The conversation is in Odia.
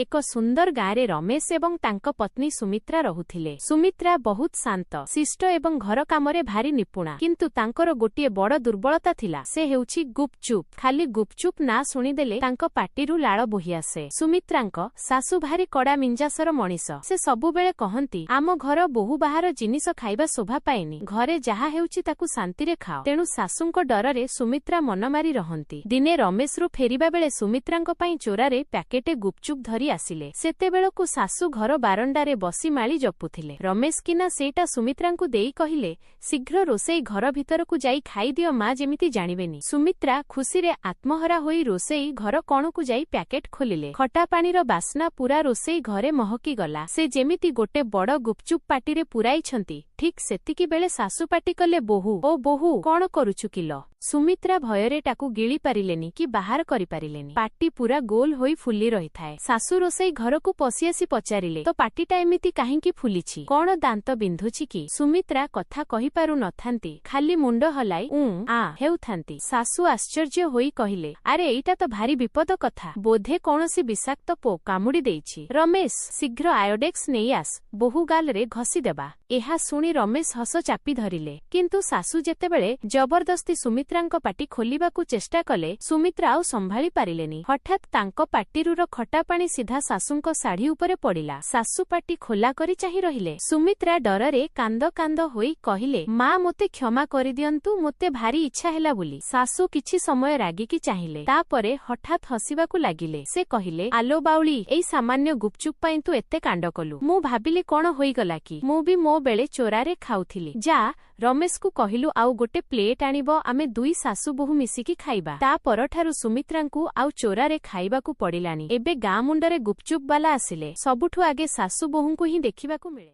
ଏକ ସୁନ୍ଦର ଗାଁରେ ରମେଶ ଏବଂ ତାଙ୍କ ପତ୍ନୀ ସୁମିତ୍ରା ରହୁଥିଲେ। ସୁମିତ୍ରା ବହୁତ ଶାନ୍ତ, ଶିଷ୍ଟ ଏବଂ ଘର କାମରେ ଭାରି ନିପୁଣା। କିନ୍ତୁ ତାଙ୍କର ଗୋଟିଏ ବଡ଼ ଦୁର୍ବଳତା ଥିଲା, ସେ ହେଉଛି ଗୁପଚୁପ୍। ଖାଲି ଗୁପଚୁପ୍ ନାଁ ଶୁଣିଦେଲେ ତାଙ୍କ ପାଟିରୁ ଲାଳ ବୋହିଆସେ। ସୁମିତ୍ରାଙ୍କ ଶାଶୁ ଭାରି କଡ଼ା ମିଞ୍ଜାସର ମଣିଷ। ସେ ସବୁବେଳେ କହନ୍ତି, ଆମ ଘର ବୋହୂ ବାହାର ଜିନିଷ ଖାଇବା ଶୋଭା ପାଏନି, ଘରେ ଯାହା ହେଉଛି ତାକୁ ଶାନ୍ତିରେ ଖାଅ। ତେଣୁ ଶାଶୁଙ୍କ ଡରରେ ସୁମିତ୍ରା ମନ ମାରି ରହନ୍ତି। ଦିନେ ରମେଶରୁ ଫେରିବା ବେଳେ ସୁମିତ୍ରାଙ୍କ ପାଇଁ ଚୋରାରେ ପ୍ୟାକେଟେ ଗୁପଚୁପ୍ ଧରି ଆସିଲେ। ସେତେବେଳକୁ ଶାଶୁ ଘର ବାରଣ୍ଡାରେ ବସି ମାଳି ଜପୁଥିଲେ। ରମେଶ କିନା ସେଇଟା ସୁମିତ୍ରାଙ୍କୁ ଦେଇ କହିଲେ, ଶୀଘ୍ର ରୋଷେଇ ଘର ଭିତରକୁ ଯାଇ ଖାଇଦିଅ ମା ଯେମିତି ଜାଣିବେନି। ସୁମିତ୍ରା ଖୁସିରେ ଆତ୍ମହରା ହୋଇ ରୋଷେଇ ଘର କଣକୁ ଯାଇ ପ୍ୟାକେଟ ଖୋଲିଲେ। ଖଟା ପାଣିର ବାସ୍ନା ପୁରା ରୋଷେଇ ଘରେ ମହକି ଗଲା। ସେ ଯେମିତି ଗୋଟେ ବଡ଼ ଗୁପଚୁପ୍ ପାଟିରେ ପୁରାଇଛନ୍ତି, ଠିକ୍ ସେତିକି ବେଳେ ଶାଶୁ ପାଟି କଲେ, ବୋହୂ, ଓ ବୋହୂ, କଣ କରୁଛୁ କିଲ? ସୁମିତ୍ରା ଭୟରେ ତାକୁ ଗିଳି ପାରିଲେନି କି ବାହାର କରିପାରିଲେନି। ପାଟି ପୁରା ଗୋଲ ହୋଇ ଫୁଲି ରହିଥାଏ। ଶାଶୁ ରୋଷେଇ ଘରକୁ ପଶିଆସି ପଚାରିଲେ, ତୋ ପାଟିଟା ଏମିତି କାହିଁକି ଫୁଲିଛି? କଣ ଦାନ୍ତ ବିନ୍ଧୁଛି କି? ସୁମିତ୍ରା କଥା କହିପାରୁ ନଥାନ୍ତି, ଖାଲି ମୁଣ୍ଡ ହଲାଇ ଉଁ ଆଁ ହେଉଥାନ୍ତି। ଶାଶୁ ଆଶ୍ଚର୍ଯ୍ୟ ହୋଇ କହିଲେ, ଆରେ ଏଇଟା ତ ଭାରି ବିପଦ କଥା, ବୋଧେ କୌଣସି ବିଷାକ୍ତ ପୋକ କାମୁଡ଼ି ଦେଇଛି। ରମେଶ, ଶୀଘ୍ର ଆୟୋଡେକ୍ସ ନେଇ ଆସ, ବୋହୂ ଗାଲରେ ଘଷିଦେବା। ଏହା ଶୁଣି ରମେଶ ହସ ଚାପି ଧରିଲେ। କିନ୍ତୁ ଶାଶୁ ଯେତେବେଳେ ଜବରଦସ୍ତି ସୁମିତ୍ରାଙ୍କ ପାଟି ଖୋଲିବାକୁ ଚେଷ୍ଟା କଲେ, ସୁମିତ୍ରା ଆଉ ସମ୍ଭାଳି ପାରିଲେନି। ହଠାତ୍ ତାଙ୍କ ପାଟିରୁର ଖଟା ପାଣି ସିଧା ଶାଶୁଙ୍କ ଶାଢୀ ଉପରେ ପଡ଼ିଲା। ଶାଶୁ ପାଟି ଖୋଲା କରି ଚାହିଁ ରହିଲେ। ସୁମିତ୍ରା ଡରରେ କାନ୍ଦ କାନ୍ଦ ହୋଇ କହିଲେ, ମା, ମୋତେ କ୍ଷମା କରିଦିଅନ୍ତୁ, ମୋତେ ଭାରି ଇଚ୍ଛା ହେଲା ବୋଲି। ଶାଶୁ କିଛି ସମୟ ରାଗିକି ଚାହିଁଲେ, ତାପରେ ହଠାତ୍ ହସିବାକୁ ଲାଗିଲେ। ସେ କହିଲେ, ଆଲୋ ବାଉଳି, ଏଇ ସାମାନ୍ୟ ଗୁପଚୁପ୍ ପାଇଁ ତୁ ଏତେ କାଣ୍ଡ କଲୁ? ମୁଁ ଭାବିଲି କଣ ହୋଇଗଲା କି, ମୁଁ ବି ମୋ ବେଳେ ଚୋରାରେ ଖାଉଥିଲି। ଯା, ରମେଶକୁ କହିଲୁ ଆଉ ଗୋଟେ ପ୍ଲେଟ୍ ଆଣିବ, ଆମେ ଦୁଇ ଶାଶୁ ବୋହୂ ମିଶିକି ଖାଇବା। ତା ପରଠାରୁ ସୁମିତ୍ରାଙ୍କୁ ଆଉ ଚୋରାରେ ଖାଇବାକୁ ପଡ଼ିଲାନି। ଏବେ ଗାଁ ମୁଣ୍ଡରେ ଗୁପଚୁପ୍ ବାଲା ଆସିଲେ ସବୁଠୁ ଆଗେ ଶାଶୁ ବୋହୂଙ୍କୁ ହିଁ ଦେଖିବାକୁ ମିଳେ।